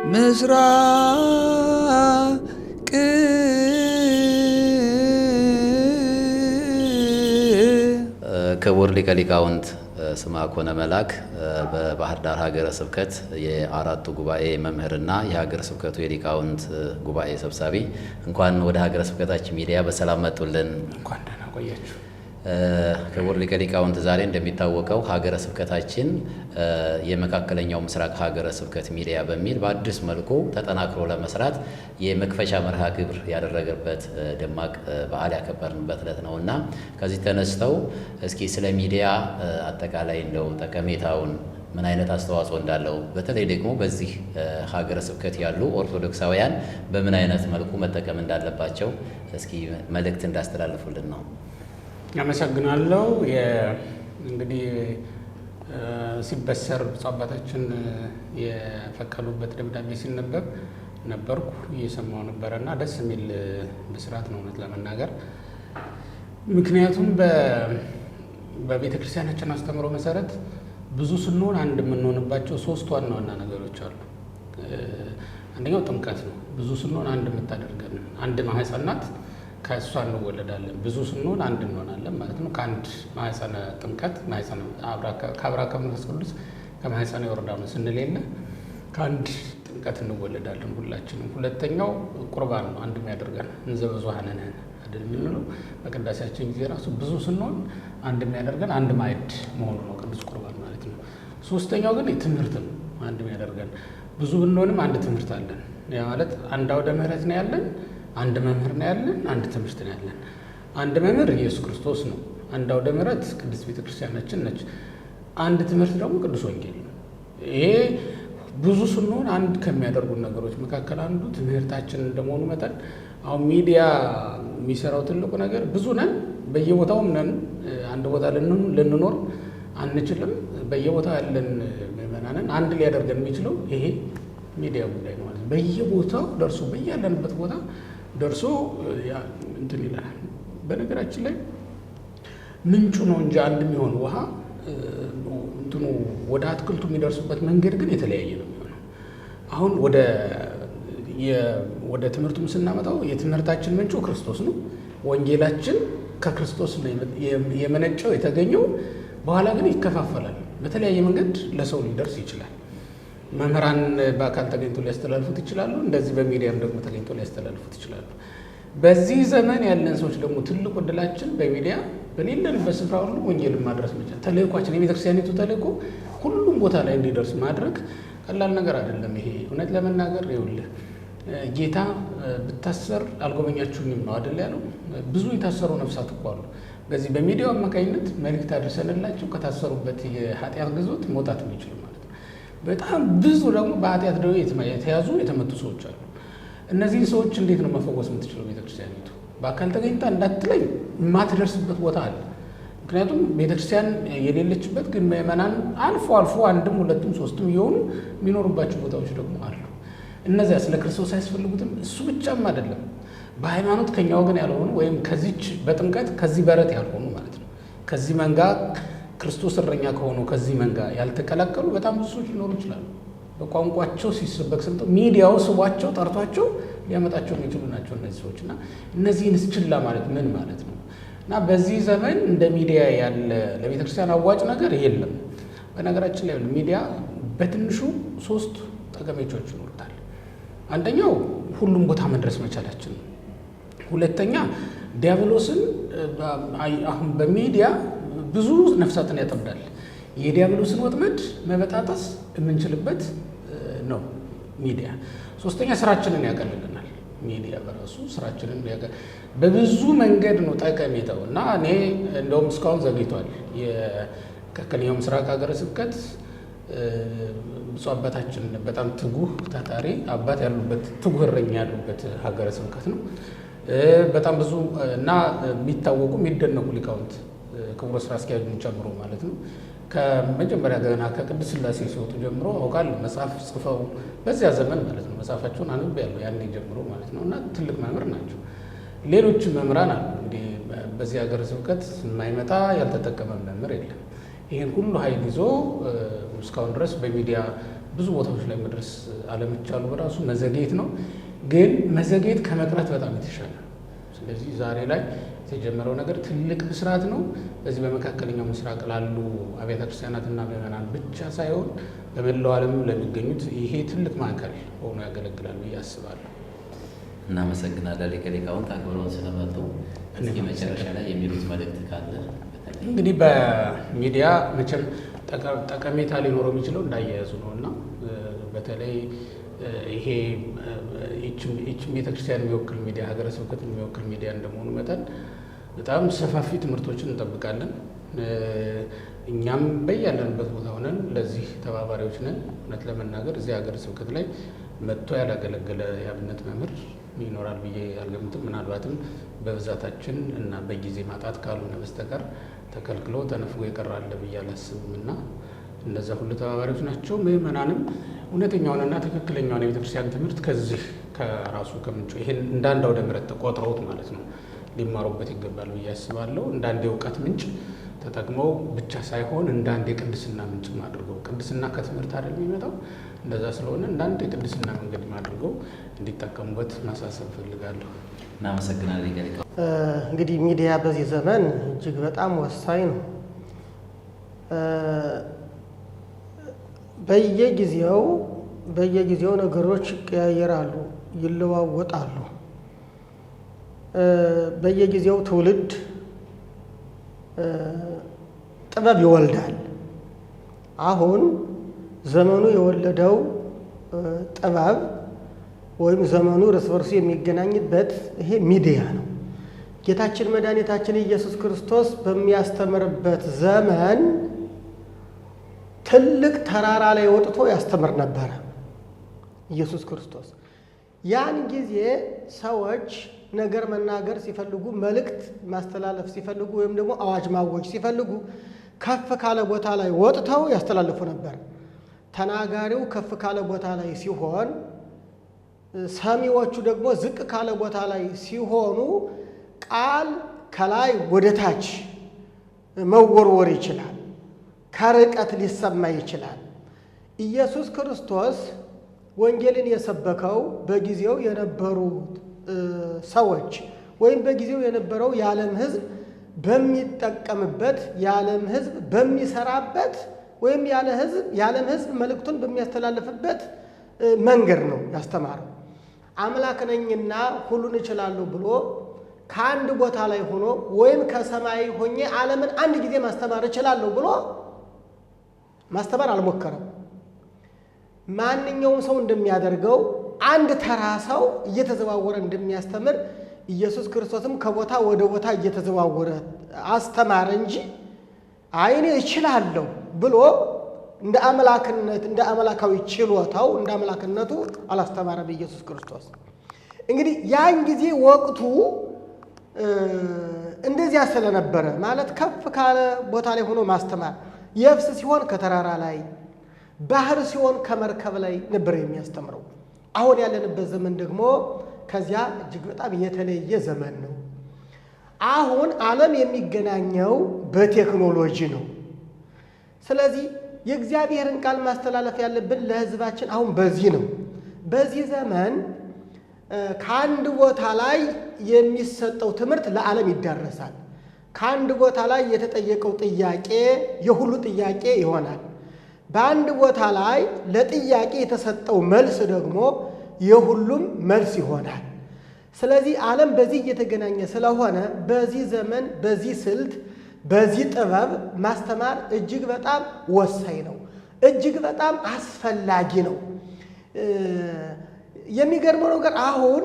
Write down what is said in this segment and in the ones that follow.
ምስራቅ። ክቡር ሊቀ ሊቃውንት ስምዐኮነ መላክ በባህር ዳር ሀገረ ስብከት የአራቱ ጉባኤ መምህርና የሀገረ ስብከቱ የሊቃውንት ጉባኤ ሰብሳቢ፣ እንኳን ወደ ሀገረ ስብከታችን ሚዲያ በሰላም መጡልን። እንኳን ደህና ቆያችሁ። ክቡር ሊቀ ሊቃውንት፣ ዛሬ እንደሚታወቀው ሀገረ ስብከታችን የመካከለኛው ምስራቅ ሀገረ ስብከት ሚዲያ በሚል በአዲስ መልኩ ተጠናክሮ ለመስራት የመክፈቻ መርሃ ግብር ያደረገበት ደማቅ በዓል ያከበርንበት ዕለት ነው እና ከዚህ ተነስተው እስኪ ስለ ሚዲያ አጠቃላይ እንደው ጠቀሜታውን፣ ምን አይነት አስተዋጽኦ እንዳለው፣ በተለይ ደግሞ በዚህ ሀገረ ስብከት ያሉ ኦርቶዶክሳውያን በምን አይነት መልኩ መጠቀም እንዳለባቸው እስኪ መልእክት እንዳስተላልፉልን ነው። አመሰግናለሁ። እንግዲህ ሲበሰር ብፁዕ አባታችን የፈቀዱበት ደብዳቤ ሲነበብ ነበርኩ፣ እየሰማሁ ነበረ እና ደስ የሚል ብስራት ነው እውነት ለመናገር። ምክንያቱም በቤተ ክርስቲያናችን አስተምህሮ መሰረት ብዙ ስንሆን አንድ የምንሆንባቸው ሶስት ዋና ዋና ነገሮች አሉ። አንደኛው ጥምቀት ነው። ብዙ ስንሆን አንድ የምታደርገን አንድ ማህፀን ናት። ከእሷ እንወለዳለን። ብዙ ስንሆን አንድ እንሆናለን ማለት ነው። ከአንድ ማህፀነ ጥምቀት፣ ከአብራከ መንፈስ ቅዱስ ከማህፀነ ዮርዳኖስ ስንል የለ፣ ከአንድ ጥምቀት እንወለዳለን ሁላችንም። ሁለተኛው ቁርባን ነው አንድ የሚያደርገን። እንዘ ብዙኃን ንሕነ አይደል የምንለው? በቅዳሴያችን ጊዜ ራሱ ብዙ ስንሆን አንድ የሚያደርገን አንድ ማዕድ መሆኑ ነው፣ ቅዱስ ቁርባን ማለት ነው። ሶስተኛው ግን ትምህርት ነው አንድ የሚያደርገን። ብዙ ብንሆንም አንድ ትምህርት አለን። ያ ማለት አንድ አውደ ምሕረት ነው ያለን፣ አንድ መምህር ነው ያለን፣ አንድ ትምህርት ነው ያለን። አንድ መምህር ኢየሱስ ክርስቶስ ነው። አንድ አውደ ምሕረት ቅድስት ቤተ ክርስቲያናችን ነች። አንድ ትምህርት ደግሞ ቅዱስ ወንጌል ነው። ይሄ ብዙ ስንሆን አንድ ከሚያደርጉን ነገሮች መካከል አንዱ ትምህርታችን እንደመሆኑ መጠን አሁን ሚዲያ የሚሰራው ትልቁ ነገር ብዙ ነን፣ በየቦታውም ነን። አንድ ቦታ ልንኖር አንችልም። በየቦታው ያለን ምዕመናንን አንድ ሊያደርገን የሚችለው ይሄ ሚዲያ ጉዳይ ነው ማለት ነው። በየቦታው ደርሶ፣ በያለንበት ቦታ ደርሶ እንትን ይለናል። በነገራችን ላይ ምንጩ ነው እንጂ አንድ የሚሆን ውሃ እንትኑ ወደ አትክልቱ የሚደርሱበት መንገድ ግን የተለያየ ነው የሚሆነው። አሁን ወደ ትምህርቱም ስናመጣው የትምህርታችን ምንጩ ክርስቶስ ነው። ወንጌላችን ከክርስቶስ ነው የመነጨው፣ የተገኘው። በኋላ ግን ይከፋፈላል። በተለያየ መንገድ ለሰው ሊደርስ ይችላል። መምህራን በአካል ተገኝቶ ሊያስተላልፉት ይችላሉ። እንደዚህ በሚዲያም ደግሞ ተገኝቶ ሊያስተላልፉት ይችላሉ። በዚህ ዘመን ያለን ሰዎች ደግሞ ትልቁ እድላችን በሚዲያ በሌለንበት ስፍራ ሁሉ ወንጌልን ማድረስ መቻል፣ ተልእኳችን፣ የቤተክርስቲያኒቱ ተልእኮ ሁሉም ቦታ ላይ እንዲደርስ ማድረግ ቀላል ነገር አይደለም። ይሄ እውነት ለመናገር ይኸውልህ ጌታ ብታሰር አልጎበኛችሁኝም ነው አይደል ያለው? ብዙ የታሰሩ ነፍሳት እኮ አሉ። በዚህ በሚዲያው አማካኝነት መልእክት አድርሰንላቸው ከታሰሩበት የኃጢአት ግዞት መውጣት የሚችሉ ማለት ነው። በጣም ብዙ ደግሞ በኃጢአት ደዌ የተያዙ የተመቱ ሰዎች አሉ። እነዚህን ሰዎች እንዴት ነው መፈወስ የምትችለው ቤተክርስቲያኒቱ? በአካል ተገኝታ እንዳትለኝ የማትደርስበት ቦታ አለ። ምክንያቱም ቤተክርስቲያን የሌለችበት ግን ምዕመናን አልፎ አልፎ አንድም ሁለትም ሶስትም እየሆኑ የሚኖሩባቸው ቦታዎች ደግሞ አሉ። እነዚያ ስለ ክርስቶስ አያስፈልጉትም። እሱ ብቻም አይደለም፣ በሃይማኖት ከኛ ወገን ያልሆኑ ወይም ከዚች በጥምቀት ከዚህ በረት ያልሆኑ ማለት ነው። ከዚህ መንጋ፣ ክርስቶስ እረኛ ከሆኑ ከዚህ መንጋ ያልተቀላቀሉ በጣም ብዙ ሰዎች ሊኖሩ ይችላሉ። በቋንቋቸው ሲሰበክ ሰምተው ሚዲያው ስቧቸው ጠርቷቸው ሊያመጣቸው የሚችሉ ናቸው እነዚህ ሰዎች። እና እነዚህን ችላ ማለት ምን ማለት ነው? እና በዚህ ዘመን እንደ ሚዲያ ያለ ለቤተክርስቲያን አዋጭ ነገር የለም። በነገራችን ላይ ሚዲያ በትንሹ ሶስት ጠቀሜታዎች ይኖሩታል። አንደኛው ሁሉም ቦታ መድረስ መቻላችን ነው። ሁለተኛ ዲያብሎስን አሁን በሚዲያ ብዙ ነፍሳትን ያጠምዳል። የዲያብሎስን ወጥመድ መበጣጠስ የምንችልበት ነው ሚዲያ። ሶስተኛ ስራችንን ያቀልልናል። ሚዲያ በራሱ ስራችንን በብዙ መንገድ ነው ጠቀሜታው። እና እኔ እንደውም እስካሁን ዘግይቷል። የመካከለኛው ምስራቅ ሀገረ ስብከት ብፁዕ አባታችን በጣም ትጉህ ታታሪ አባት ያሉበት፣ ትጉህ እረኛ ያሉበት ሀገረ ስብከት ነው። በጣም ብዙ እና የሚታወቁ የሚደነቁ ሊቃውንት ክቡር ስራ አስኪያጁን ጨምሮ ማለት ነው። ከመጀመሪያ ገና ከቅድስት ሥላሴ ሲወጡ ጀምሮ አውቃለሁ። መጽሐፍ ጽፈው በዚያ ዘመን ማለት ነው። መጽሐፋቸውን አንብቤያለሁ ያኔ ጀምሮ ማለት ነው። እና ትልቅ መምህር ናቸው። ሌሎችም መምህራን አሉ። እንግዲህ በዚህ ሀገረ ስብከት የማይመጣ ያልተጠቀመ መምህር የለም። ይህን ሁሉ ኃይል ይዞ እስካሁን ድረስ በሚዲያ ብዙ ቦታዎች ላይ መድረስ አለመቻሉ በራሱ መዘግየት ነው። ግን መዘግየት ከመቅረት በጣም የተሻለ ነው። ስለዚህ ዛሬ ላይ የተጀመረው ነገር ትልቅ ብስራት ነው። በዚህ በመካከለኛው ምስራቅ ላሉ አብያተ ክርስቲያናትና ምዕመናን ብቻ ሳይሆን በመላው ዓለም ለሚገኙት ይሄ ትልቅ ማዕከል ሆኖ ያገለግላል ብዬ አስባለሁ። እናመሰግናለን ሊቀ ሊቃውንት አክብረውን ስለመጡ። እስኪ መጨረሻ ላይ የሚሉት መልእክት ካለ በተለይ እንግዲህ በሚዲያ መቼም ጠቀሜታ ሊኖረው የሚችለው እንዳያያዙ ነው እና በተለይ ይሄ ይህችን ቤተክርስቲያን የሚወክል ሚዲያ፣ ሀገረ ስብከትን የሚወክል ሚዲያ እንደመሆኑ መጠን በጣም ሰፋፊ ትምህርቶችን እንጠብቃለን። እኛም በያለንበት ቦታ ሆነን ለዚህ ተባባሪዎች ነን። እውነት ለመናገር እዚህ ሀገረ ስብከት ላይ መጥቶ ያላገለገለ የአብነት መምህር ይኖራል ብዬ አልገምትም። ምናልባትም በብዛታችን እና በጊዜ ማጣት ካልሆነ በስተቀር ተከልክሎ ተነፍጎ የቀረ አለ ብዬ አላስብም እና እነዛ ሁሉ ተባባሪዎች ናቸው። ምዕመናንም እውነተኛውንና ትክክለኛውን የቤተክርስቲያን ትምህርት ከዚህ ከራሱ ከምንጩ ይሄን እንደ አንድ አውደ ምሕረት ቆጥረውት ማለት ነው ሊማሩበት ይገባል ብዬ አስባለሁ። እንደ አንድ የእውቀት ምንጭ ተጠቅመው ብቻ ሳይሆን እንደ አንድ የቅድስና ምንጭም አድርገው፣ ቅድስና ከትምህርት አይደል የሚመጣው? እንደዛ ስለሆነ እንደ አንድ የቅድስና መንገድ አድርገው እንዲጠቀሙበት ማሳሰብ እፈልጋለሁ። እናመሰግናለን ሊቀ ሊቃውንት። እንግዲህ ሚዲያ በዚህ ዘመን እጅግ በጣም ወሳኝ ነው። በየጊዜው ነገሮች ይቀያየራሉ፣ ይለዋወጣሉ። በየጊዜው ትውልድ ጥበብ ይወልዳል። አሁን ዘመኑ የወለደው ጥበብ ወይም ዘመኑ እርስ በርሱ የሚገናኝበት ይሄ ሚዲያ ነው። ጌታችን መድኃኒታችን ኢየሱስ ክርስቶስ በሚያስተምርበት ዘመን ትልቅ ተራራ ላይ ወጥቶ ያስተምር ነበረ ኢየሱስ ክርስቶስ። ያን ጊዜ ሰዎች ነገር መናገር ሲፈልጉ፣ መልእክት ማስተላለፍ ሲፈልጉ፣ ወይም ደግሞ አዋጅ ማወጅ ሲፈልጉ ከፍ ካለ ቦታ ላይ ወጥተው ያስተላልፉ ነበር። ተናጋሪው ከፍ ካለ ቦታ ላይ ሲሆን፣ ሰሚዎቹ ደግሞ ዝቅ ካለ ቦታ ላይ ሲሆኑ ቃል ከላይ ወደ ታች መወርወር ይችላል። ከርቀት ሊሰማ ይችላል። ኢየሱስ ክርስቶስ ወንጌልን የሰበከው በጊዜው የነበሩ ሰዎች ወይም በጊዜው የነበረው የዓለም ሕዝብ በሚጠቀምበት፣ የዓለም ሕዝብ በሚሰራበት ወይም የዓለም ሕዝብ መልእክቱን በሚያስተላልፍበት መንገድ ነው ያስተማረው። አምላክ ነኝና ሁሉን እችላለሁ ብሎ ከአንድ ቦታ ላይ ሆኖ ወይም ከሰማይ ሆኜ ዓለምን አንድ ጊዜ ማስተማር እችላለሁ ብሎ ማስተማር አልሞከረም። ማንኛውም ሰው እንደሚያደርገው፣ አንድ ተራ ሰው እየተዘዋወረ እንደሚያስተምር ኢየሱስ ክርስቶስም ከቦታ ወደ ቦታ እየተዘዋወረ አስተማረ እንጂ አይ እኔ እችላለሁ ብሎ እንደ አምላክነት፣ እንደ አምላካዊ ችሎታው፣ እንደ አምላክነቱ አላስተማረም ኢየሱስ ክርስቶስ። እንግዲህ ያን ጊዜ ወቅቱ እንደዚያ ስለነበረ ማለት ከፍ ካለ ቦታ ላይ ሆኖ ማስተማር፣ የብስ ሲሆን ከተራራ ላይ፣ ባህር ሲሆን ከመርከብ ላይ ነበር የሚያስተምረው። አሁን ያለንበት ዘመን ደግሞ ከዚያ እጅግ በጣም የተለየ ዘመን ነው። አሁን ዓለም የሚገናኘው በቴክኖሎጂ ነው። ስለዚህ የእግዚአብሔርን ቃል ማስተላለፍ ያለብን ለሕዝባችን አሁን በዚህ ነው። በዚህ ዘመን ከአንድ ቦታ ላይ የሚሰጠው ትምህርት ለዓለም ይዳረሳል። ከአንድ ቦታ ላይ የተጠየቀው ጥያቄ የሁሉ ጥያቄ ይሆናል። በአንድ ቦታ ላይ ለጥያቄ የተሰጠው መልስ ደግሞ የሁሉም መልስ ይሆናል። ስለዚህ ዓለም በዚህ እየተገናኘ ስለሆነ በዚህ ዘመን፣ በዚህ ስልት፣ በዚህ ጥበብ ማስተማር እጅግ በጣም ወሳኝ ነው። እጅግ በጣም አስፈላጊ ነው። የሚገርመው ነገር አሁን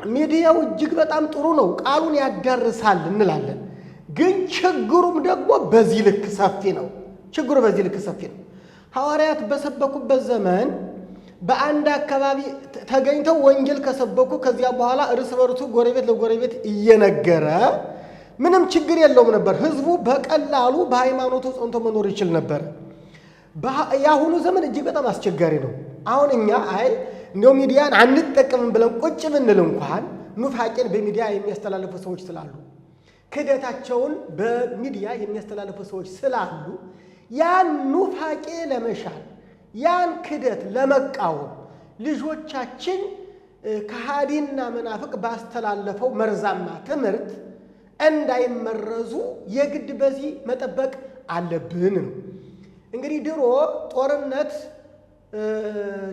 ሚዲያው እጅግ በጣም ጥሩ ነው፣ ቃሉን ያዳርሳል እንላለን። ግን ችግሩም ደግሞ በዚህ ልክ ሰፊ ነው። ችግሩ በዚህ ልክ ሰፊ ነው። ሐዋርያት በሰበኩበት ዘመን በአንድ አካባቢ ተገኝተው ወንጌል ከሰበኩ ከዚያ በኋላ እርስ በርሱ ጎረቤት ለጎረቤት እየነገረ ምንም ችግር የለውም ነበር። ህዝቡ በቀላሉ በሃይማኖቱ ጸንቶ መኖር ይችል ነበር። የአሁኑ ዘመን እጅግ በጣም አስቸጋሪ ነው። አሁን እኛ አይ እንደው ሚዲያን አንጠቀምም ብለን ቁጭ ብንል እንኳን ኑፋቄን በሚዲያ የሚያስተላልፉ ሰዎች ስላሉ፣ ክህደታቸውን በሚዲያ የሚያስተላልፉ ሰዎች ስላሉ ያን ኑፋቄ ለመሻር፣ ያን ክደት ለመቃወም ልጆቻችን ከሃዲና መናፍቅ ባስተላለፈው መርዛማ ትምህርት እንዳይመረዙ የግድ በዚህ መጠበቅ አለብን ነው። እንግዲህ ድሮ ጦርነት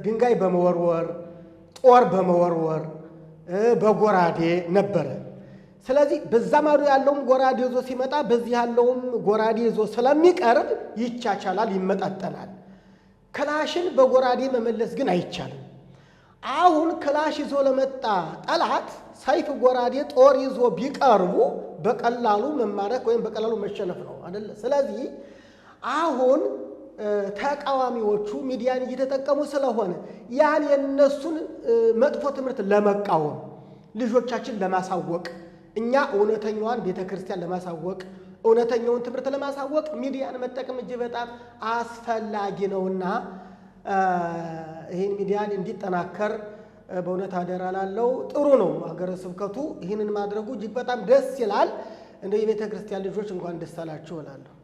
ድንጋይ በመወርወር፣ ጦር በመወርወር፣ በጎራዴ ነበረ። ስለዚህ በዛ ማዶ ያለውም ጎራዴ ይዞ ሲመጣ በዚህ ያለውም ጎራዴ ይዞ ስለሚቀርብ ይቻቻላል፣ ይመጣጠናል። ክላሽን በጎራዴ መመለስ ግን አይቻልም። አሁን ክላሽ ይዞ ለመጣ ጠላት ሰይፍ፣ ጎራዴ፣ ጦር ይዞ ቢቀርቡ በቀላሉ መማረክ ወይም በቀላሉ መሸነፍ ነው አይደለ? ስለዚህ አሁን ተቃዋሚዎቹ ሚዲያን እየተጠቀሙ ስለሆነ ያን የነሱን መጥፎ ትምህርት ለመቃወም፣ ልጆቻችን ለማሳወቅ፣ እኛ እውነተኛዋን ቤተ ክርስቲያን ለማሳወቅ፣ እውነተኛውን ትምህርት ለማሳወቅ ሚዲያን መጠቀም እጅግ በጣም አስፈላጊ ነውና ይህን ሚዲያን እንዲጠናከር በእውነት አደራ ላለው ጥሩ ነው። ሀገረ ስብከቱ ይህንን ማድረጉ እጅግ በጣም ደስ ይላል። እንደ የቤተ ክርስቲያን ልጆች እንኳን ደስ አላችሁ እላለሁ።